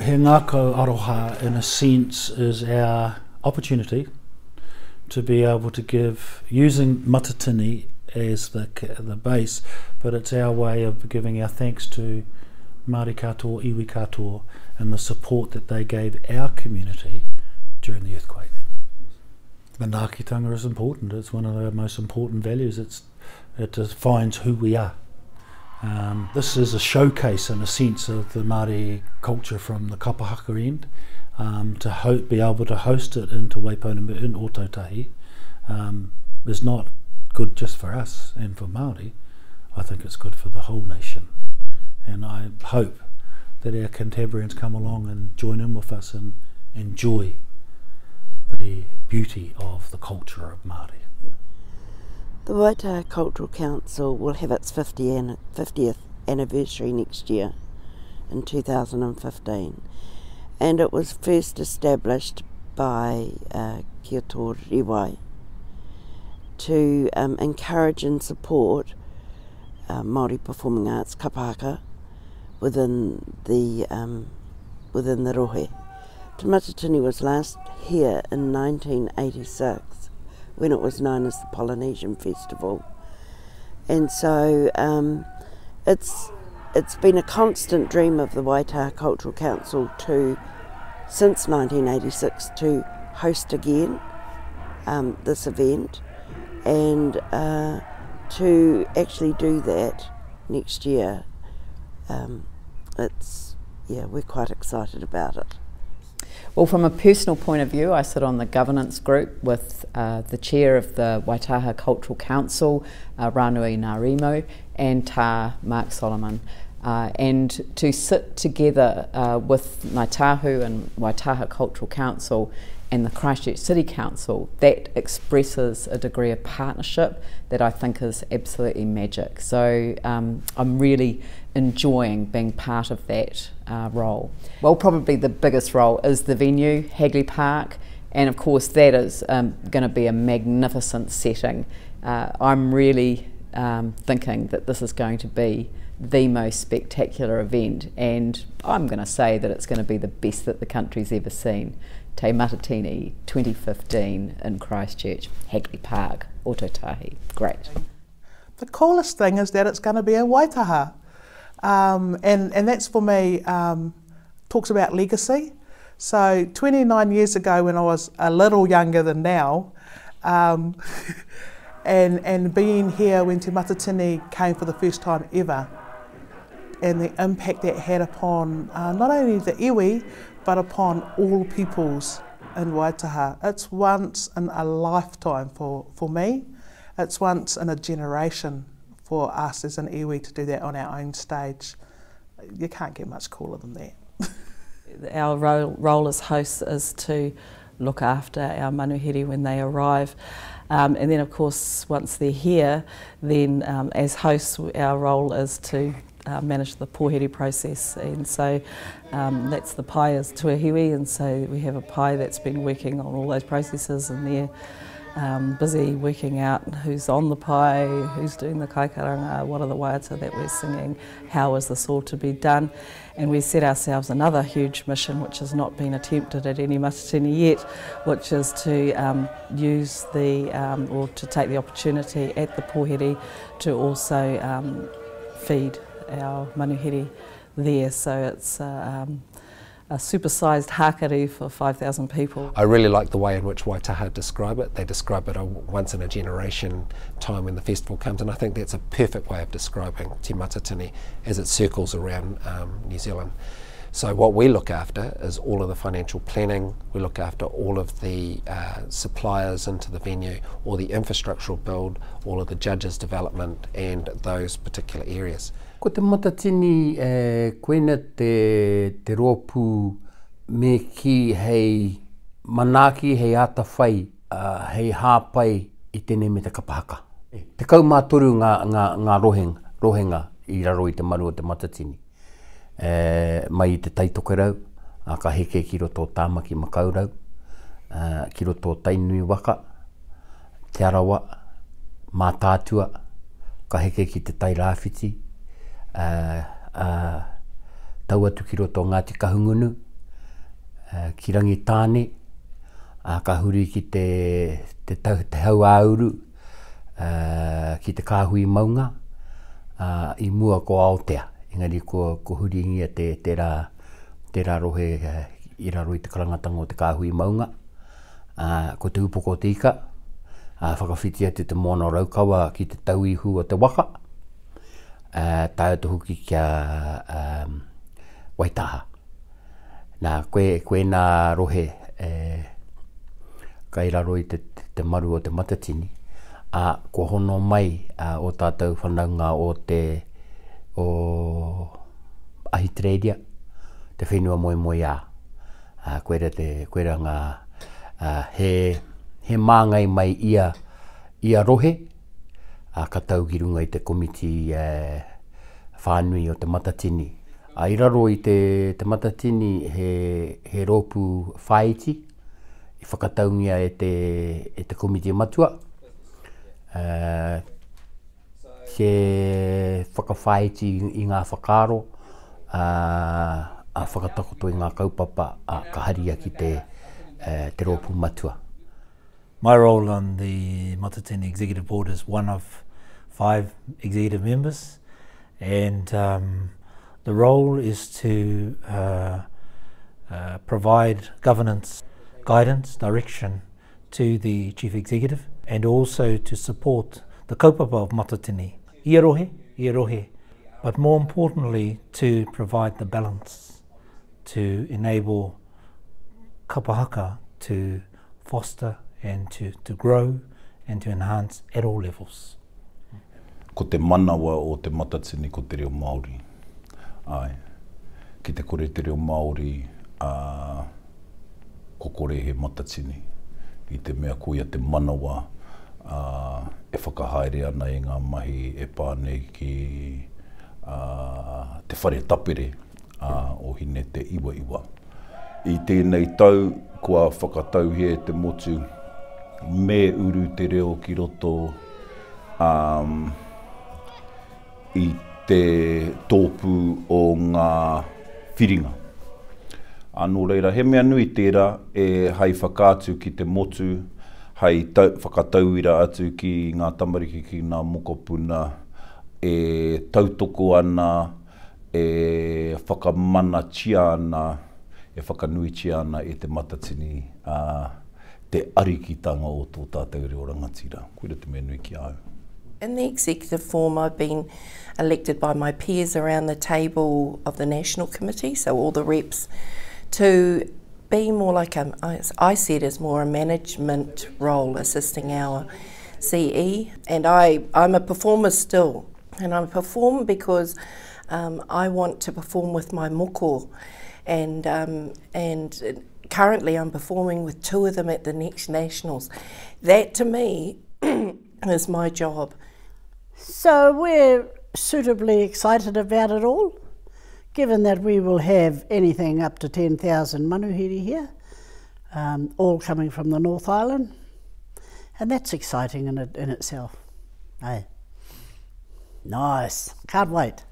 He Ngākau Aroha in a sense is our opportunity to be able to give, using Matatini as the, the base, but it's our way of giving our thanks to Māori katoa, iwi katoa, and the support that they gave our community during the earthquake. Manaakitanga is important. It's one of the most important values. It's, it defines who we are. Um, this is a showcase, in a sense, of the Māori culture from the kapahaka end. Um, to hope, be able to host it into Waipounamu in Ōtautahi um, is not good just for us and for Māori. I think it's good for the whole nation. And I hope that our Cantabrians come along and join in with us and enjoy the beauty of the culture of Māori. The Waitaha Cultural Council will have its 50 50th anniversary next year in 2015 and it was first established by uh, Kyoto Riwai to um, encourage and support uh, Māori performing arts kapahaka within the um, within the rohe. Te Matatini was last here in 1986 when it was known as the Polynesian Festival. And so um, it's, it's been a constant dream of the Waitaha Cultural Council to, since 1986, to host again um, this event and uh, to actually do that next year. Um, it's, yeah, we're quite excited about it. Well, from a personal point of view, I sit on the governance group with uh, the chair of the Waitaha Cultural Council, uh, Ranui Narimo, and Ta Mark Solomon. Uh, and to sit together uh, with Ngāi Tahu and Waitaha Cultural Council and the Christchurch City Council, that expresses a degree of partnership that I think is absolutely magic. So um, I'm really enjoying being part of that uh, role. Well, probably the biggest role is the venue, Hagley Park, and of course that is um, going to be a magnificent setting. Uh, I'm really um, thinking that this is going to be the most spectacular event, and I'm going to say that it's going to be the best that the country's ever seen. Te Matatini 2015 in Christchurch, Hagley Park, Ōtautahi. Great. The coolest thing is that it's going to be in Waitaha. Um, and, and that's for me, um, talks about legacy. So 29 years ago when I was a little younger than now, um, and, and being here when Te Matatini came for the first time ever, and the impact that had upon uh, not only the iwi, but upon all peoples in Waitaha. It's once in a lifetime for, for me. It's once in a generation for us as an iwi to do that on our own stage. You can't get much cooler than that. our role, role as hosts is to look after our manuhiri when they arrive. Um, and then, of course, once they're here, then um, as hosts, our role is to uh, manage the pōhiri process. And so um, that's the pai is tuahiwi, and so we have a pai that's been working on all those processes and they're um, busy working out who's on the pai, who's doing the kaikaranga, what are the waiata that we're singing, how is this all to be done. And we set ourselves another huge mission which has not been attempted at any matatini yet, which is to um, use the, um, or to take the opportunity at the pōhiri to also um, feed our manuhiri there. So it's uh, um, a supersized hakari for 5,000 people. I really like the way in which Waitaha describe it. They describe it a once in a generation time when the festival comes, and I think that's a perfect way of describing Te Matatini as it circles around um, New Zealand. So what we look after is all of the financial planning, we look after all of the uh, suppliers into the venue, all the infrastructural build, all of the judges development and those particular areas. Ko Te Matatini e, koina te, te rōpū me kī hei manaaki, hei atawhai, uh, hei hāpai i tēnei me te kapa haka. 13 ngā, ngā, ngā rohenga, rohenga i raro i te maru o Te Matatini. E, mai i te Tai Tokerau, a ka heke ki roto o Tāmaki Makaurau, e, ki roto o Tainui waka, Te Arawa, Mātaatua, ka heke ki Te Tai Rāwhiti, ā, ā, tau atu ki roto o Ngāti Kahungunu, ki Rangitāne, ā, ka huri ki te, te, te, te hauāuru, ki te kāhui maunga, ā, i mua ko Aotea, engari kua, kua huringia te, tērā, tērā rohe i raro i te karangatanga o te kāhui maunga, ā, ko Te Upoko o Te Ika, ā, whakawhiti atu te moana o Raukawa ki te tauihu o te waka, ā, tae atu hoki kia ā, Waitaha. Nā, koe, koe nā rohe e, kai raro i te, te maru o te Matatini, ā, kua hono mai ā, o tātou whanaunga o te, o Ahitereiria, te whenua moemoeā. Ā, koira te, koira ngā, ā, he, he māngai mai ia, ia rohe, ā, ka tau ki runga i te komiti e, whānui o te Matatini. Ā, i raro i te, te Matatini he, he rōpū whāiti i whakataungia e te, e te komiti matua, ā, te whakawhāiti i ngā whakaaro, ā, ā, whakatakoto i ngā kaupapa, ā, ka haria ki te, te rōpū matua. My role on the Matatini Executive Board is one of five executive members, and um, the role is to uh, uh, provide governance, guidance, direction to the Chief Executive, and also to support the kaupapa of Matatini, ia rohe, ia rohe, but more importantly to provide the balance to enable kapahaka to foster and to, to grow and to enhance at all levels. Ko te manawa o Te Matatini ko te reo Māori. Āe. Ki te kore te reo Māori, ā, ko kore he Matatini. I te mea koia te manawa, ā, e whakahaere ana i ngā mahi e pā nei ki, ā, te whare tapere, ā, o Hine Te Iwaiwa. I tēnei tau kua whakatauhia e te motu me uru te reo ki roto i te tōpū o ngā whiringa. Ā, nō reira, he mea nui tērā e hai whakaatu ki te motu, hai whakatauira atu ki ngā tamariki, ki ngā mokopuna e tautoko ana e whakamanatia ana, e whakanuitia ana e Te Matatini, ā, te arikitanga o tō tātou reo rangatira. Koira te mea nui ki a au. In the executive form, I've been elected by my peers around the table of the National Committee, so all the reps, to be more like a, I see it as more a management role assisting our CE. And I, I'm a performer still. And I perform because um, I want to perform with my moko. And, um, and currently I'm performing with two of them at the next nationals. That to me is my job. So we're suitably excited about it all, given that we will have anything up to 10,000 manuhiri here, um, all coming from the North Island. And that's exciting in, it, in itself. Hey. Nice. Can't wait.